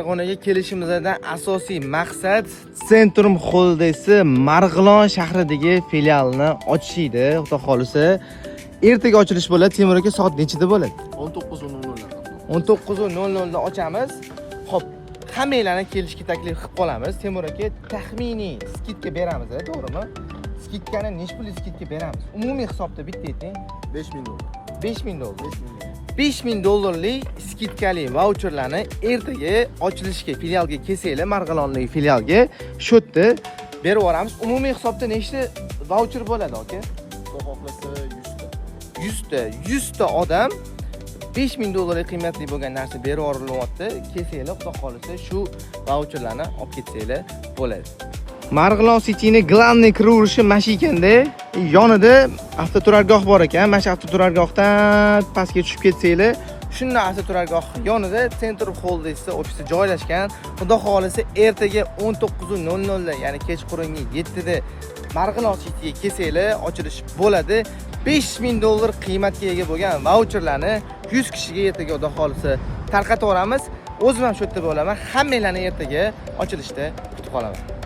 Farg'onaga kelishimizdan asosiy maqsad Centrum Holidaysi Marg'ilon shahridagi filialini ochish edi. Xudo xohlasa, ertaga ochilish bo'ladi. Temur aka, soat nechida bo'ladi? 19:00. 19:00 da ochamiz. Xo'p, hammanglarni kelishga taklif qilib qolamiz. Temur aka, taxminiy скидка beramiz, to'g'rimi? Скидка ni nechi pullik скидка beramiz? Umumiy hisobda bitta ayting. 5000 dollar. 5000 dollar. 5000 dollar. 5000 dollarlik скидка li vaucherlarni ertaga ochilishga, filialga kelsanglar, Marg'ilondagi filialga, shu yerda berib yuboramiz. Umumiy hisobda nechta vaucher bo'ladi, aka? Xudo xohlasa, 100 ta. 100 ta, 100 ta odam 5000 dollarlik qiymatli bo'lgan narsa berib yuborilyapti. Kelsanglar, Xudo xohlasa, shu vaucherlarni olib ketsanglar bo'ladi. Marg'ilon Cityni главный kiraverishi mana shu ekanda, yonida avtoturargoh bor ekan. Mana shu avtoturargohdan pastga tushib ketsanglar, shundan avtoturargoh yonida Centrum Holidays ofisi joylashgan. Xudo xohlasa, ertaga 19:00 da, ya'ni kechqurungi 7 da Marg'ilon Cityga kelsanglar, ochilish bo'ladi. 5000 dollar qiymatga ega bo'lgan vaucherlarni 100 kishiga ertaga, Xudo xohlasa, tarqatib yuboramiz. O'zim ham shu yerda bo'laman. Hammanglarni ertaga ochilishda kutib qolaman.